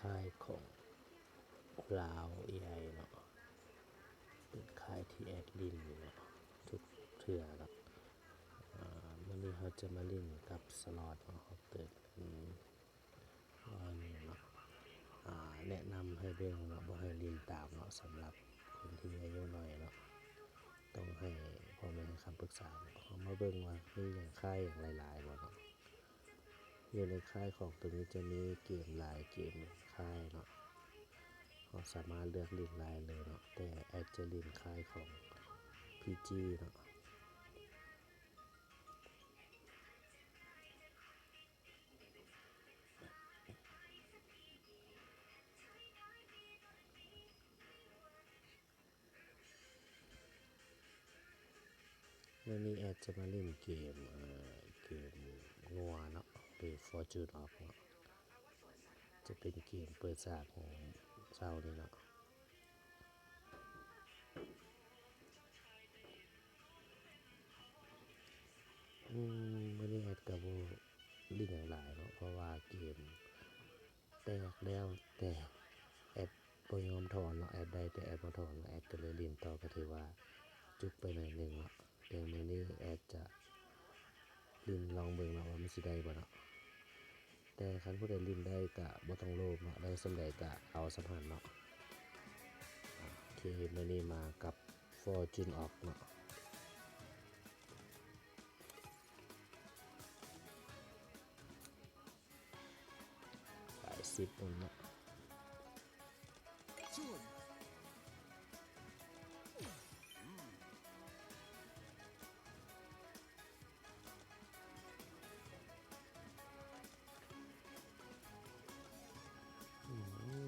ຄ້າຍຂອງລາວເອໄອເນາະ ເປັນຄ້າຍທີ່ແອັດຫຼິ້ນຢູ່ເນາະ ທຸກເທື່ອເນາະ. ອາ ມື້ນີ້ເຮົາຈະມາຫຼິ້ນກັບສະລັອດເນາະ ເຮົາເປີດເປັນ ອາ ນີ້ເນາະ ອາ ແນະນຳໃຫ້ເບິ່ງເນາະ ບໍ່ໃຫ້ຫຼິ້ນຕາມເນາະ ສຳລັບຄົນທີ່ອາຍຸນ້ອຍເນາະ ຕ້ອງໃຫ້ພໍ່ແມ່ໃຫ້ຄຳປຶກສາເນາະ. ເຮົາມາເບິ່ງວ່າມີຫຍັງຄ້າຍຫຍັງຫຼາຍໆບໍ່ເນາະ. ຢູ່ໃນຄ້າຍຂອງໂຕນີ້ຈະມີເກມຫຼາຍເກມຄ້າຍເນາະ ເຮົາສາມາດເລືອກຫຼິ້ນໄດ້ເລີຍເນາະ ແຕ່ແອັດຈະຫຼິ້ນຄ້າຍຂອງພີຈີເນາະ. ມື້ນີ້ແອັດຈະມາຫຼິ້ນເກມ ເອີ ເກມງົວເນາະ ຫຼື Fortune Ox ເນາະ ຈະເປັນເກມເປີດສາກຂອງເຊົ້ານີ້ເນາະ. ອືມ ມື້ນີ້ແອັດກະບໍ່ຫຼິ້ນຫຍັງຫຼາຍເນາະ ເພາະວ່າເກມ ແຕກແລ້ວ ແຕ່ແອັດບໍ່ຍອມຖອນເນາະ ແອັດໄດ້ແຕ່ແອັດບໍ່ຖອນເນາະ ແອັດກະເລີຍຫຼິ້ນຕໍ່ ກະຖືວ່າຈຸກໄປໜ້ອຍໜຶ່ງເນາະ. ແຕ່ມື້ນີ້ແອັດຈະຫຼິ້ນລອງເບິ່ງເນາະ ວ່າມັນຊິໄດ້ບໍ່ເນາະ. ແຕ່ຄັນຜູ້ໃດຫຼິ້ນໄດ້ກະບໍ່ຕ້ອງໂລບເນາະ ໄດ້ສ່ຳໃດກະເອົາສ່ຳຫັ້ນເນາະ. ໂອເຄ ມື້ນີ້ມາກັບ Fortune Ox ເນາະ. ຫຼາຍສິບໝົດເນາະ. ອື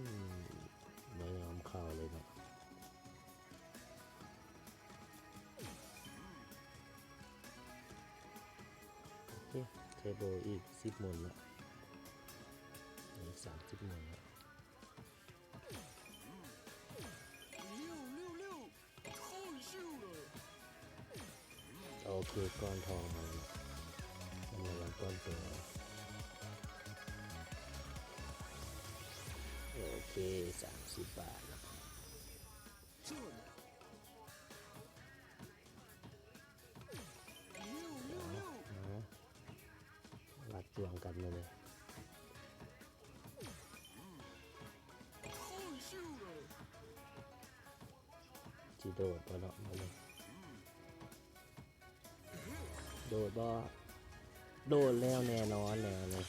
ມ ບໍ່ຍອມເຂົ້າເລີຍເນາະ. ໂອເຄ ເທເບິລອີກສິບໝູນລະ ອີກສາມສິບໝູນລະ. ໂອເຄ ກ້ອນທອງມາແລ້ວເນາະ ເງິນລາງວັນກ້ອນໂຕ. ໂອເຄ ສາມສິບບາດເນາະ. ມາ ວັດດວງກັນມື້ນີ້ ຊິໂດດບໍ່ເນາະມື້ນີ້. ໂດດບໍ່? ໂດດແລ້ວແນ່ນອນແລ້ວນີ້.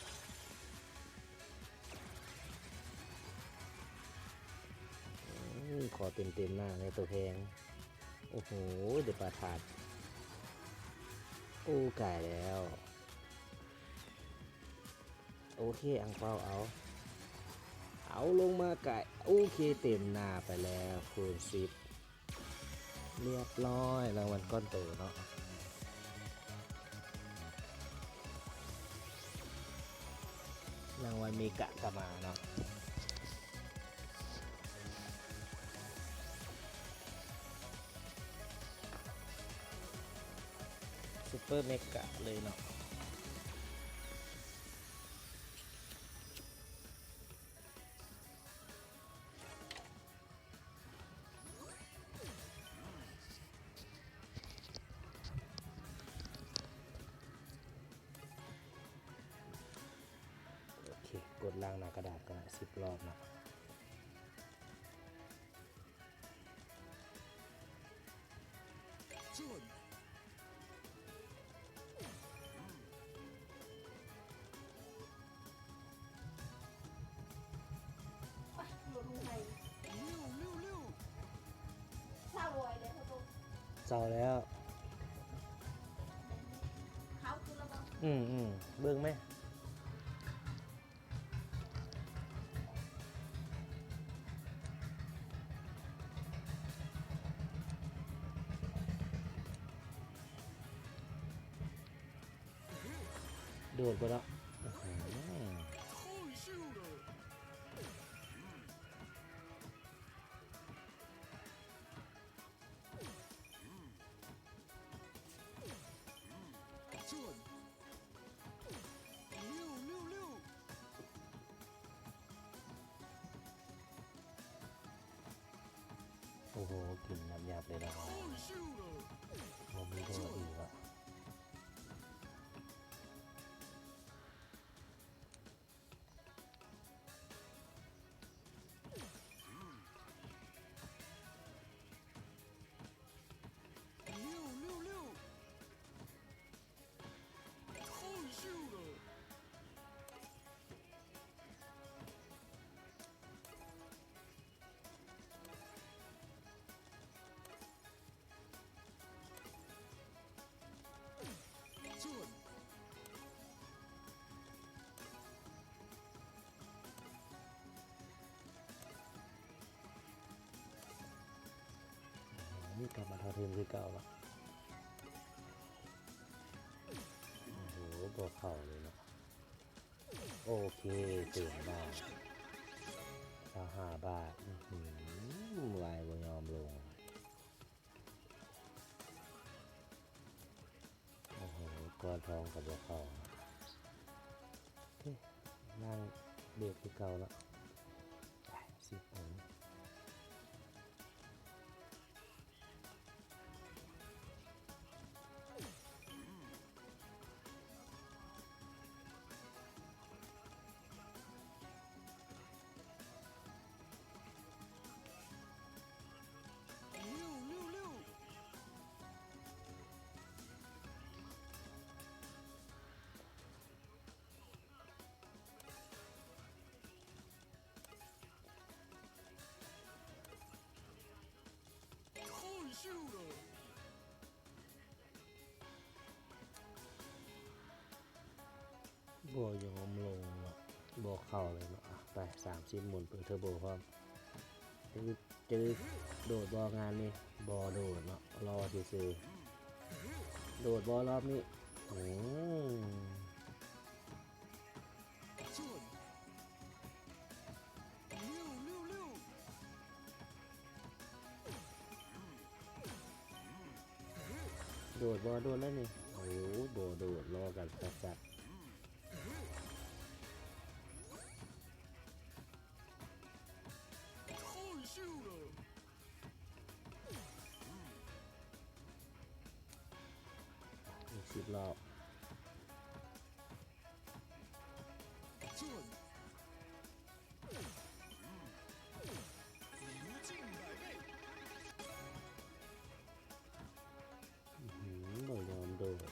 ອືມ ຂໍເຕັມໆໜ້າແດ່ໂຕແພງ. ໂອ້ໂຫ ໄດ້ປາທາດ. ໂອ້ ກາຍແລ້ວ. ໂອເຄ ອັງເປົາເອົາ ເອົາລົງມາກາຍ. ໂອເຄ ເຕັມໜ້າໄປແລ້ວ ຄູນສິບ. ລຽບຮ້ອຍ ລາງວັນກ້ອນໂຕເນາະ ລາງວັນເມກະກະມາເນາະ. ຊຸບເປີເມກະເລີຍເນາະ. ໂອເຄ ກົດລ້າງໜ້າກະດາດກ່ອນ ສິບລອບເນາະ. ເຊົາແລ້ວ. ອືມໆ ເບິ່ງແມ. ໂດດບໍ່ເນາະ. ອືມ ອືມ ອືມ ເລວ ເລວ ເລວ. ບໍ່ມີໂດດອີກລະ. ນີ້ກັບມາເທົ່າເທີມຄືເກົ່າລະ. ໂອ້ໂຫ ບໍ່ເຂົ້າເລີຍເນາະ. ໂອເຄ ເຕີມບາດ ຊາວຫ້າບາດ. ອືຫື ວາຍບໍ່ຍອມລົງ. ໂອ້ໂຫ ກ້ອນທອງກໍບໍ່ເຂົ້າ. ໂອເຄ ລ້າງເບດຄືເກົ່າເນາະ. ໄປ ສິບຜົນ. ບໍ່ຍອມລົງເນາະ ບໍ່ເຂົ້າເລີຍເນາະ. ອ່ະ ໄປ ສາມສິບໝູນ ເປີດເທີໂບພ້ອມ. ຈະ ຈະໂດດບໍ່ງານນີ້? ບໍ່ໂດດເນາະ ລໍຊື່ໆ. ໂດດບໍ່ລອບນີ້? ອືມ ໂດດບໍ່? ໂດດແລ້ວນີ້. ໂອ້ ບໍ່ໂດດ ລໍກັນຄັກໆ. ອີກສິບລອບ. ອືຫື ບໍ່ຍອມໂດດ.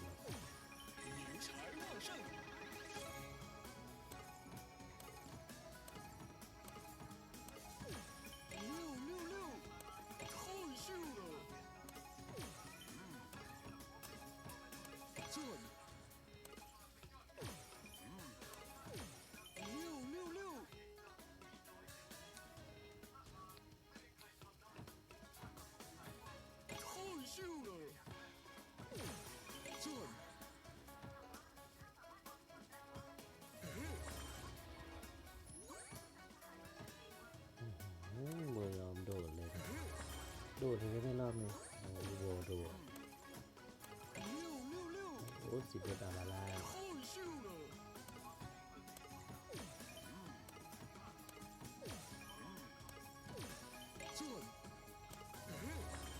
ອືມ ບໍ່ຍອມໂດດເລີຍ. ໂດດໃຫ້ໄດ້ລອບນີ້. ໂອ້ ບໍ່ໂດດ. ໂອ້ ຊິເບິດເອົາລະລາ.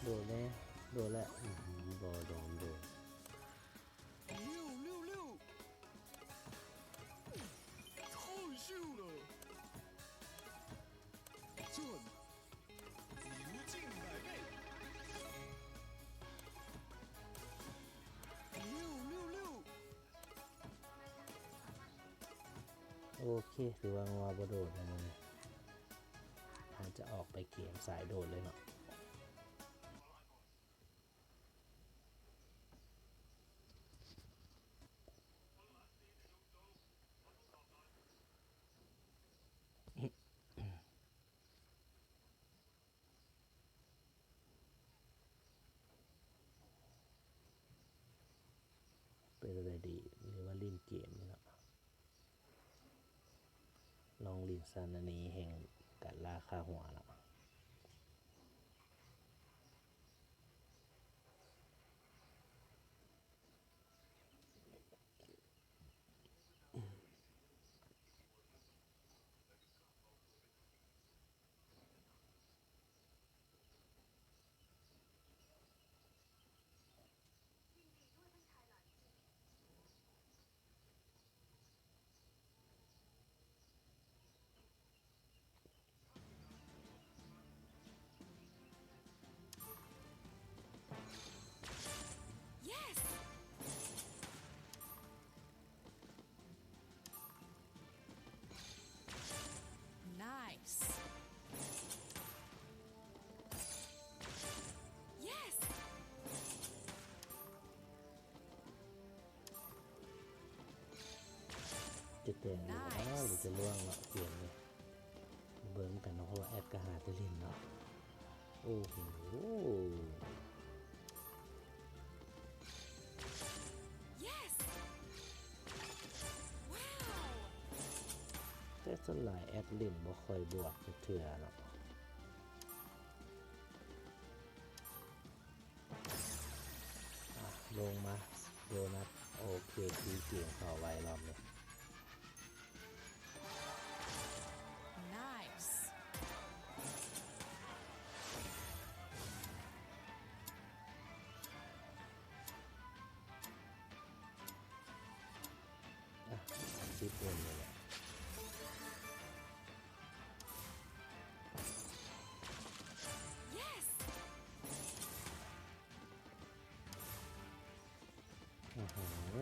ໂດດແນ່ ໂດດແລ້ວ. ອືມ ບໍ່ຍອມໂດດ. ໂອເຄ ຖືວ່າງົວບໍ່ໂດດເນາະມື້ນີ້. ເຮົາຈະອອກໄປເກມສາຍໂດດເລີຍເນາະ. ເປັນແນວໃດດີ ຫຼືວ່າຫຼິ້ນເກມນີ້ເນາະ. ລອງຫຼິ້ນຊັ້ນອັນນີ້ແຮ່ງກັນລາຄາຫົວເນາະ. ໂ ແຕ່ງຢູ່ Nice ແລ້ວ ຫຼືຈະລ່ວງເນາະເກມນີ້ ເບິ່ງກັນເນາະ ເພາະວ່າແອັດກໍຫາແຕ່ຫຼິ້ນເນາະ. ໂອ້ໂຫ Yes! Wow! ແຕ່ສ່ວນຫຼາຍແອັດຫຼິ້ນບໍ່ຄ່ອຍບວກຈັກເທື່ອເນາະ. ອ່ະ ລົງມາໂດນັດ. ໂອເຄ ຕີເກມເຂົ້າໄວລອບນີ້. Nice. ອ່ະ ສິບຄົນນີ້ແຫຼະ. Yes! ໂອ້ໂຫ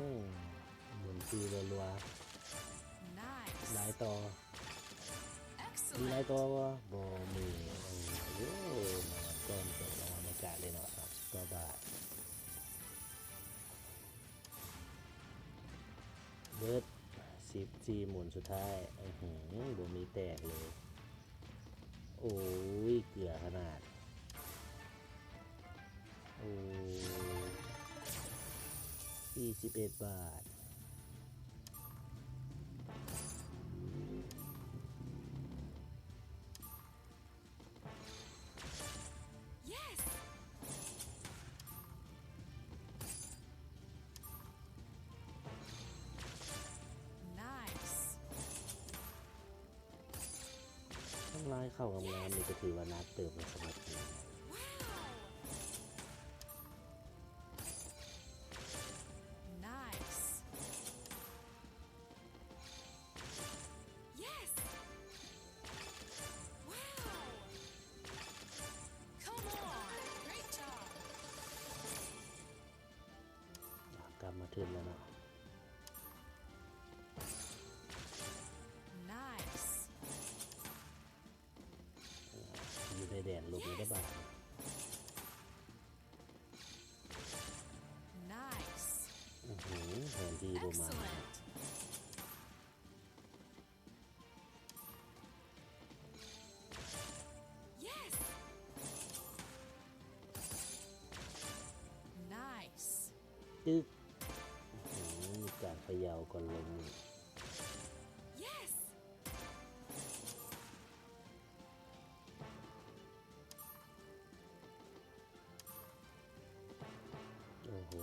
ໝູນຕີລັວໆ. Nice. ຫຼາຍຕໍ່ Excellent. ມີຫຼາຍຕໍ່ບໍ່? ບໍ່ມີ. ໂອ້ໂຫ ມາກ່ອນເປີດລາງວັນໃນການເລີຍເນາະ ສາມສິບເກົ້າບາດ. ເບີດ ສິບສີ່ໝູນສຸດທ້າຍ. ອື້ຫື ບໍ່ມີແຕກເລີຍ. ໂອ້ຍ ເກືອຂະໜາດ. ໂອ້ ສີ່ສິບເອັດບາດ. Yes! Nice. ທຳລາຍເຂົ້າງາມໆ ນີ້ກໍຖືວ່າໜັກເຕີບໃນສຳລັບທີມ. Wow! Nice. Yes! Wow! Come on! Great job! ກັບມາທຶນແລ້ວເນາະ. Nice. ຢູ່ໃນແດນລົບນີ້ໄດ້ບາດ. Nice. ໂອ້ໂຫ ແຜນທີ່ບໍ່ມາ. Excellent. Yes. Nice. ຕຶກ. ໂອ້ໂຫ ມີການເຂຍ່າກ່ອນລົງ. Yes. ໂອ້ໂຫ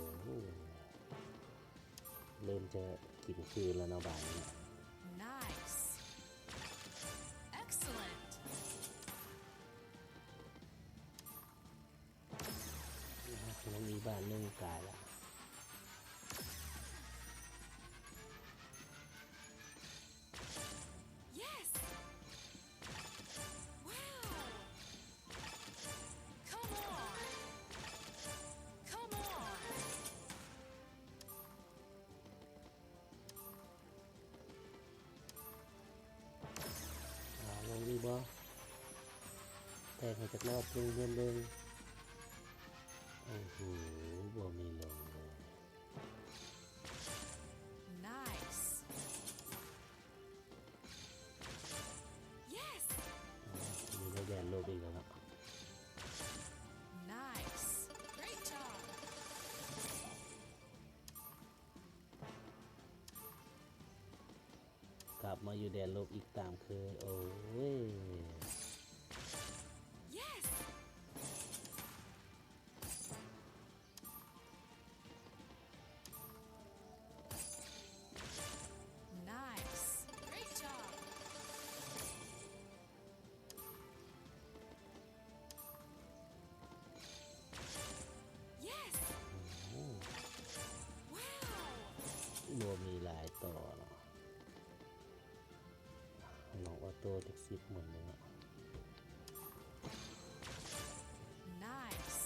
ເລີ່ມຈະກິນຄືນແລ້ວເນາະບາດນີ້. Nice. Excellent. ລົງອີກບາດໜຶ່ງກາຍລະ. Yes! Wow! Come on! Come on! ອາ ລົງອີກບໍ່? ແຕກໃຫ້ຈັກລອບ ເບິ່ງ ເບິ່ງ ເບິ່ງ. ໂອ້ໂຫ ບໍ່ມີລົງເລີຍ. Nice. Yes. ຢູ່ໃນແດນລົບອີກແລ້ວເນາະ. Nice. Great job. ກັບມາຢູ່ແດນລົບອີກຕາມເຄີຍ. ໂອ້ຍ. Yes. Nice. Great job. ໂອ້ Wow. ບໍ່ມີຫຼາຍຕໍ່ເນາະ. ລອງອໍໂຕ້ຈັກສິບໝູນເບິ່ງເນາະ. Nice.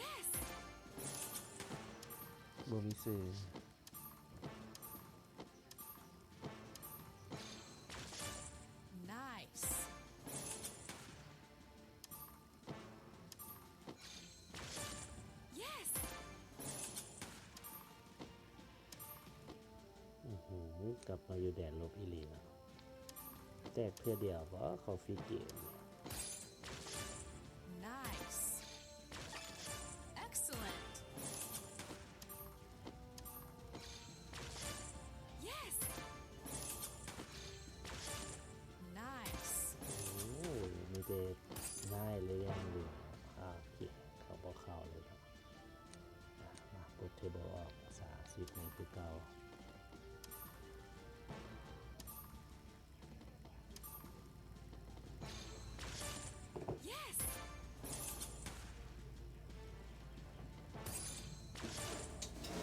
Yes. ບໍ່ມີຊື່. Nice. Yes. ກັບມາຢູ່ແດນລົບອີ່ຫຼີລະ. ແຕກເທື່ອດຽວບໍ່ເຂົ້າຟຣີເກມ. Nice. Excellent. Yes. Nice. ໂອ້ຍ ມີແຕ່ງ່າຍເລີຍຢ່າງດຽວ. ອາ ໂອເຄ ເຂົ້າບໍ່ເຂົ້າເລີຍເນາະ. ອາ ມາປົດເທີໂບອອກ ສາມສິບນີ້ຄືເກົ່າ. Yes.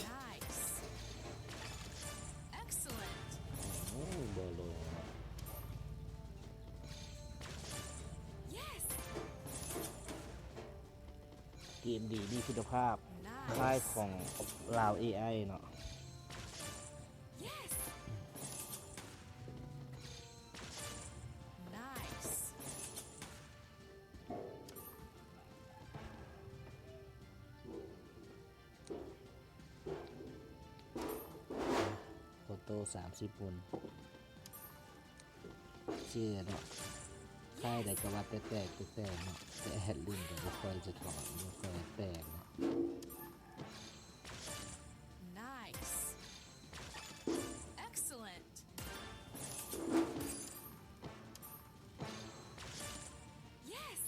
Nice. Excellent. ໂອ້ ບໍ່ລົງ. Yes. ເກມດີ ມີຄຸນນະພາບ. Nice. ຄ້າຍຂອງລາວເອໄອເນາະ. Yes. Nice. ໂອໂຕ້ ສາມສິບໝູນ. ເຊື່ອເນາະ ຄ້າຍໄດ້ກະວ່າແຕກໆແຕ່ເນາະ ແຕ່ແອັດລິນກະບໍ່ຄ່ອຍສະທ້ອນ ບໍ່ຄ່ອຍແປງເນາະ. Nice. Excellent. Yes.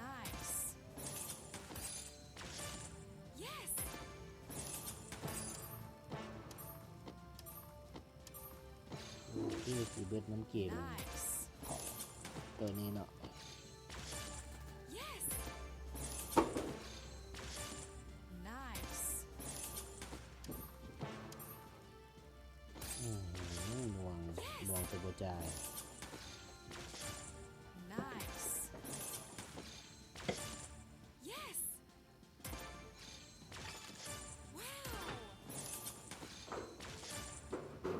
Nice. Yes. ໂອເຄ ຊິເບິດນຳເກມ Nice. ໂຕນີ້ເນາະ. Yes. Nice. ອື ໜ່ວງ Yes. ໜ່ວງແຕ່ບໍ່ຈ່າຍ. Nice. Yes. Wow.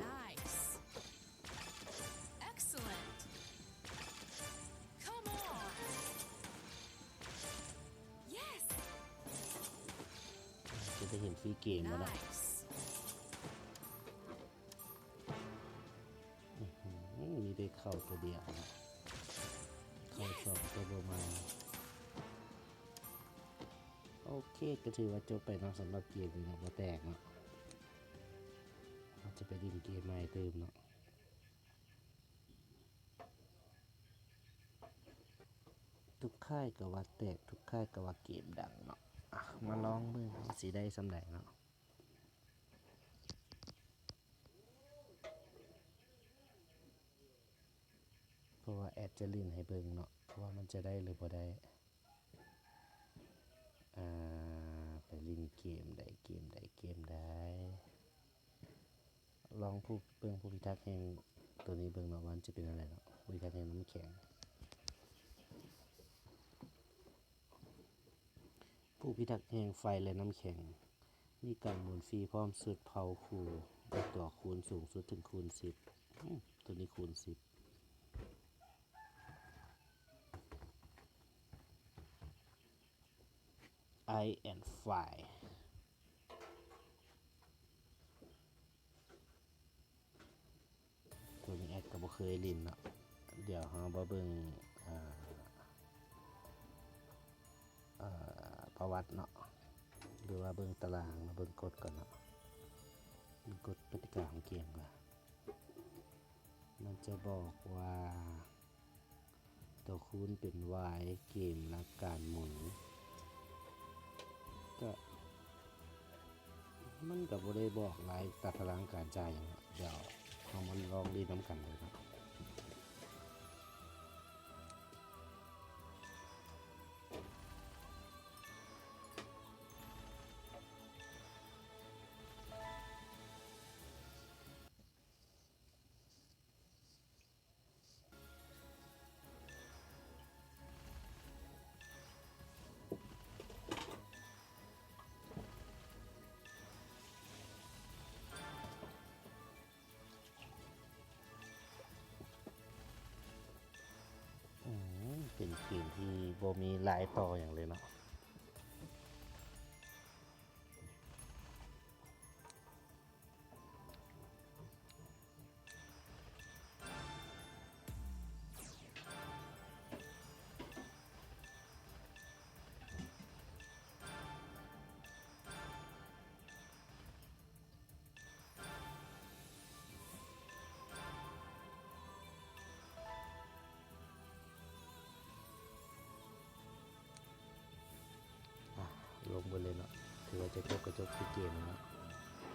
Nice. Excellent. Come on. Yes. ຈະໄດ້ເຫັນຟຣີເກມບໍ່ເນາະ? Nice. ອື ມີແຕ່ເຂົ້າໂຕດຽວນະ ເຂົ້າສອງໂຕບໍ່ມາ. ໂອເຄ ກະຖືວ່າຈົບໄປເນາະ ສຳລັບເກມນີ້ເນາະ ບໍ່ແຕກເນາະ. ເຮົາຈະໄປຫຼິ້ນເກມໃໝ່ຕື່ມເນາະ. ທຸກຄ້າຍກະວ່າແຕກ ທຸກຄ້າຍກະວ່າເກມດັງເນາະ. ອະ ມາລອງເບິ່ງຊິໄດ້ສ່ຳໃດເນາະ. ເພາະວ່າແອັດຈະຫຼິ້ນໃຫ້ເບິ່ງເນາະ ວ່າມັນຈະໄດ້ຫຼືບໍ່ໄດ້. ອາ ໄປຫຼິ້ນເກມໃດ ເກມໃດ ເກມໃດ. ລອງຜູ້ ເບິ່ງຜູ້ພິທັກແຫ່ງໂຕນີ້ເບິ່ງເນາະ ວ່າມັນຈະເປັນແນວໃດເນາະ. ຜູ້ພິທັກແຫ່ງນ້ຳແຂງ ຜູ້ພິທັກແຫ່ງໄຟ ແລະ ນ້ຳແຂງ ມີການໝູນຟຣີພ້ອມຊຸດເຜົ່າຄູ່ ແລະ ຕົວຄູນສູງສຸດເຖິງຄູນສິບ. ອື ໂຕນີ້ຄູນສິບ. Ice and Fire. ໂຕນີ້ແອັດກະບໍ່ເຄີຍຫຼິ້ນເນາະ. ດຽວເຮົາມາເບິ່ງ ອາ ອາ ປະຫວັດເນາະ ຫຼືວ່າເບິ່ງຕາລາງເນາະ ເບິ່ງກົດກ່ອນເນາະ ເບິ່ງກົດກະຕິກາຂອງເກມກ່ອນ. ມັນຈະບອກວ່າ ໂຕຄູນເປັນວາຍ ເກມຫຼັກການໝູນ ກະ ມັນກະບໍ່ໄດ້ບອກຫຼາຍຕາຕະລາງການຈ່າຍຫຍັງ. ດຽວເຮົາມາລອງຫຼິ້ນນຳກັນເລີຍເນາະ. ອືມ ເປັນເກມທີ່ບໍ່ມີລາຍຕໍ່ຫຍັງເລີຍເນາະ. ວ່າຈະຈົບກໍຈົບທີ່ເກມເນາະ.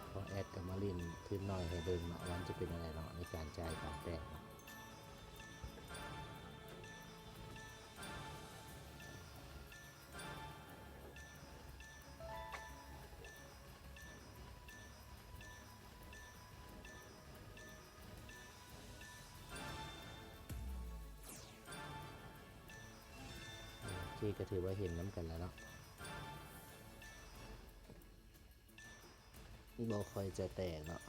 ເພາະແອັດກັບມາລິນທຶນໜ້ອຍໃຫ້ເບິ່ງເນາະ ວ່າມັນຈະເປັນແນວໃດເນາະ ໃນການຈ່າຍການແຕກເນາະ. ໂອເຄ ກໍຖືວ່າເຫັນນຳກັນແລ້ວເນາະ ບໍ່ຄ່ອຍຈະແຕກເນາະ.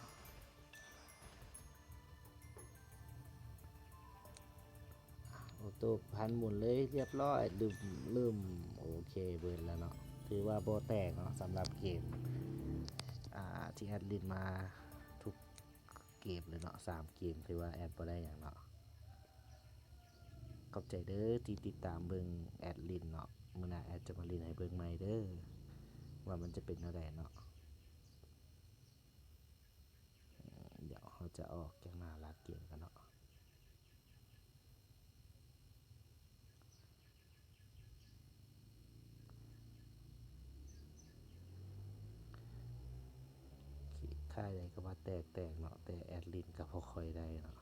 ໂອໂຕ້ພັນໝູນເລີຍ ລຽບຮ້ອຍ ລຶ້ມໆ. ໂອເຄ ເບິດແລ້ວເນາະ ຖືວ່າບໍ່ແຕກເນາະ ສຳລັບເກມ ອ່າ ທີ່ແອັດຫຼິ້ນມາທຸກເກມເລີຍເນາະ ສາມເກມ ຖືວ່າແອັດບໍ່ໄດ້ຫຍັງເນາະ. ຂອບໃຈເດີທີ່ຕິດຕາມເບິ່ງແອັດຫຼິ້ນເນາະ ມື້ໜ້າແອັດຈະມາຫຼິ້ນໃຫ້ເບິ່ງໃໝ່ເດີ ວ່າມັນຈະເປັນແນວໃດເນາະ. ດຽວເຮົາຈະອອກຈາກໜ້າລາກເກມກັນເນາະ. ຄ້າຍໃດກໍວ່າແຕກໆເນາະ ແຕ່ແອັດມິນກໍບໍ່ຄ່ອຍໄດ້ເນາະ.